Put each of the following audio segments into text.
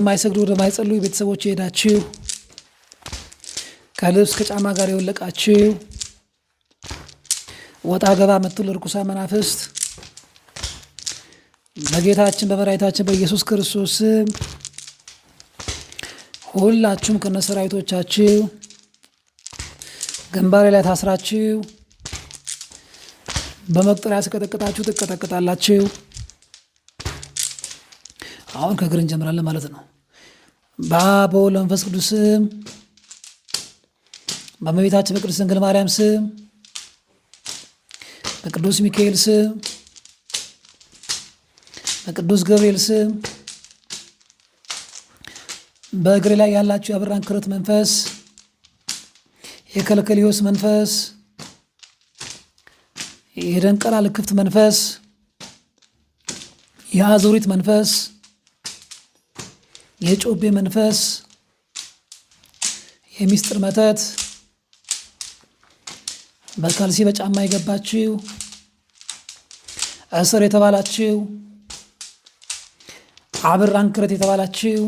ወደማይሰግዱ ወደማይጸልዩ ቤተሰቦች የሄዳችሁ፣ ከልብስ ከጫማ ጋር የወለቃችሁ፣ ወጣ ገባ የምትሉ ርኩሳን መናፍስት በጌታችን በመድኃኒታችን በኢየሱስ ክርስቶስ ስም ሁላችሁም ከነሰራዊቶቻችሁ ግንባሬ ላይ ታስራችሁ በመቁጠሪያ ስቀጠቅጣችሁ ትቀጠቅጣላችሁ። አሁን ከእግር እንጀምራለን ማለት ነው። በአብ በወልድ በመንፈስ ቅዱስ ስም፣ በእመቤታችን በቅድስት ድንግል ማርያም ስም፣ በቅዱስ ሚካኤል ስም፣ በቅዱስ ገብርኤል ስም በእግሬ ላይ ያላችሁ የአብራን ክረት መንፈስ፣ የከልከሊዮስ መንፈስ፣ የደንቀላ ልክፍት መንፈስ፣ የአዙሪት መንፈስ፣ የጮቤ መንፈስ፣ የሚስጥር መተት፣ በካልሲ በጫማ የገባችው፣ እስር የተባላችሁ፣ አብር አንክረት የተባላችሁ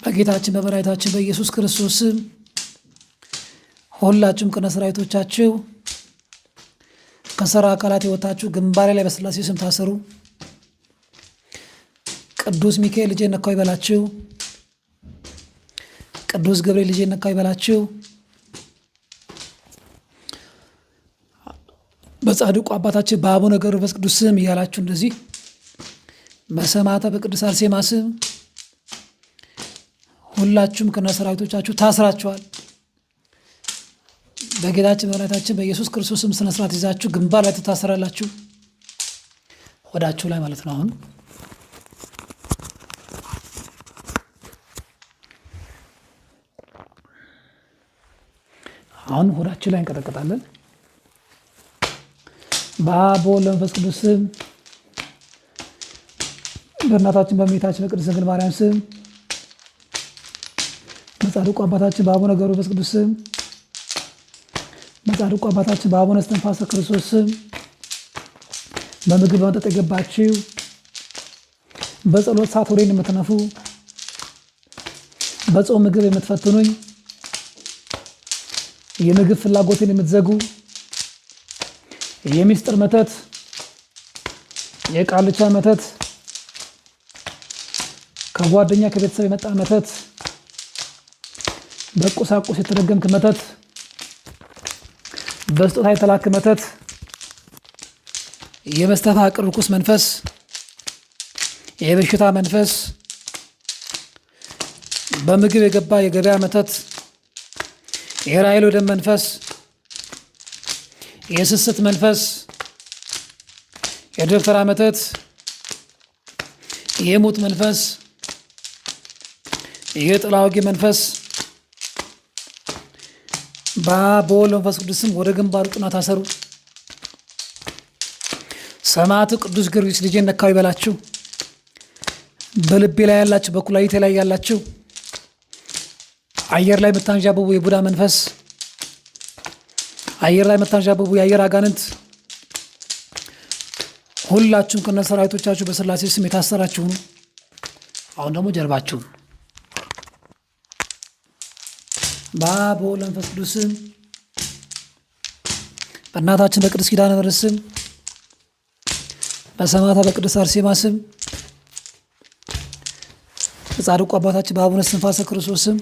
በጌታችን በመድኃኒታችን በኢየሱስ ክርስቶስ ስም ሁላችሁም ከነ ሰራዊቶቻችሁ ከሰራ አካላት የወጣችሁ ግንባሬ ላይ በስላሴ ስም ታሰሩ። ቅዱስ ሚካኤል ልጄ ነካው ይበላችሁ። ቅዱስ ገብርኤል ልጄ ነካው ይበላችሁ። በጻድቁ አባታችን በአቡነ ገብረ መንፈስ ቅዱስ ስም እያላችሁ እንደዚህ በሰማዕቷ በቅድስት አርሴማ ስም ሁላችሁም ከነ ሰራዊቶቻችሁ ታስራችኋል። በጌታችን በመድኃኒታችን በኢየሱስ ክርስቶስ ስም ስነ ስርዓት ይዛችሁ ግንባር ላይ ትታሰራላችሁ፣ ሆዳችሁ ላይ ማለት ነው። አሁን ሆዳችሁ ላይ እንቀጠቅጣለን። በአብ በወልድ በመንፈስ ቅዱስ ስም፣ በእናታችን በእመቤታችን በቅድስት ድንግል ማርያም ስም፣ በጻድቁ አባታችን በአቡነ ገብረ መንፈስ ቅዱስ ስም፣ በጻድቁ አባታችን በአቡነ እስትንፋሰ ክርስቶስ ስም በምግብ በመጠጥ የገባችሁ፣ በጸሎት ሰዓት ወሬን የምትነፉ፣ በጾም ምግብ የምትፈትኑኝ፣ የምግብ ፍላጎትን የምትዘጉ፣ የሚስጥር መተት፣ የቃልቻ መተት፣ ከጓደኛ ከቤተሰብ የመጣ መተት፣ በቁሳቁስ የተደገምክ መተት፣ በስጦታ የተላክ መተት፣ የመስተፋቅር ርኩስ መንፈስ፣ የበሽታ መንፈስ፣ በምግብ የገባ የገበያ መተት፣ የራሔል ወደም መንፈስ፣ የስስት መንፈስ፣ የደብተራ መተት፣ የሙት መንፈስ፣ የጥላ ወጊ መንፈስ በአብ በወልድ በመንፈስ ቅዱስ ስም ወደ ግንባሩ ጥና ታሰሩ። ሰማዕቱ ቅዱስ ጊዮርጊስ ልጄን ነካው ይበላችሁ። በልቤ ላይ ያላችሁ፣ በኩላሊቴ ላይ ያላችሁ፣ አየር ላይ የምታንዣብቡ የቡዳ መንፈስ፣ አየር ላይ የምታንዣብቡ የአየር አጋንንት ሁላችሁም ከነ ሰራዊቶቻችሁ በስላሴ ስም የታሰራችሁ ሁኑ። አሁን ደግሞ ጀርባችሁን በአብ በወልድ በመንፈስ ቅዱስ ስም፣ በእናታችን በቅድስት ኪዳነ ምሕረት ስም፣ በሰማዕቷ በቅድስት አርሴማ ስም፣ በጻድቁ አባታችን በአቡነ እስትንፋሰ ክርስቶስ ስም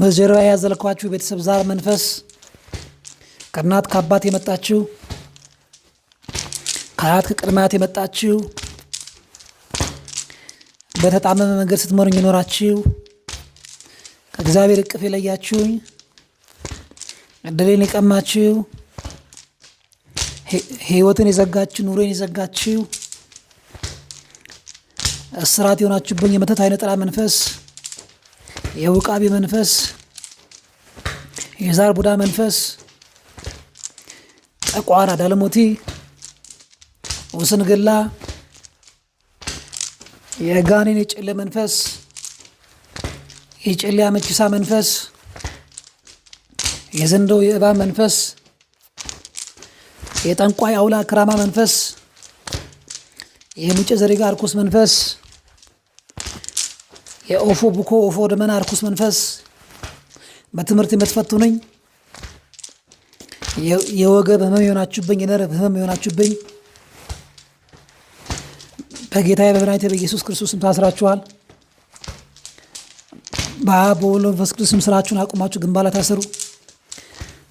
በጀርባ ያዘልኳችሁ የቤተሰብ ዛር መንፈስ፣ ከእናት ከአባት የመጣችሁ፣ ከአያት ከቅድመ አያት የመጣችሁ፣ በተጣመመ መንገድ ስትመሩኝ የኖራችሁ፣ ከእግዚአብሔር እቅፍ የለያችሁኝ፣ እድሌን የቀማችሁ፣ ሕይወትን የዘጋችሁ፣ ኑሮን የዘጋችሁ፣ እስራት የሆናችሁብኝ የመተት አይነ ጥላ መንፈስ፣ የውቃቢ መንፈስ፣ የዛር ቡዳ መንፈስ፣ ጠቋር፣ አዳለሞቲ፣ ውስንግላ፣ የጋኔን የጨለ መንፈስ፣ የጨሌ አመቺሳ መንፈስ፣ የዘንዶ የእባብ መንፈስ፣ የጠንቋይ አውላ ክራማ መንፈስ፣ የሙጬ ዘሪጋ እርኩስ መንፈስ፣ የኦፎ ቡኮ ኦፎ ደመና እርኩስ መንፈስ፣ በትምህርት የምትፈትኑኝ፣ የወገብ ህመም የሆናችሁብኝ፣ የነርቭ ህመም የሆናችሁብኝ በጌታዬ በመድኃኒቴ በኢየሱስ ክርስቶስ ስም ታስራችኋል። በአብ በወልድ በመንፈስ ቅዱስ ስም ስራችሁን አቁማችሁ ግንባር ላይ ታሰሩ።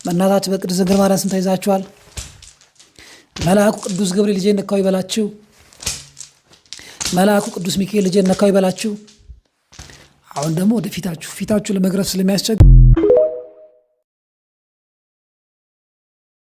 በእናታችሁ በቅድስት ድንግል ማርያም ስም ተይዛችኋል። መልአኩ ቅዱስ ገብርኤል ልጄን ነካው ይበላችሁ። መልአኩ ቅዱስ ሚካኤል ልጄን ነካው ይበላችሁ። አሁን ደግሞ ወደ ፊታችሁ ፊታችሁ ለመግረፍ ስለሚያስቸግር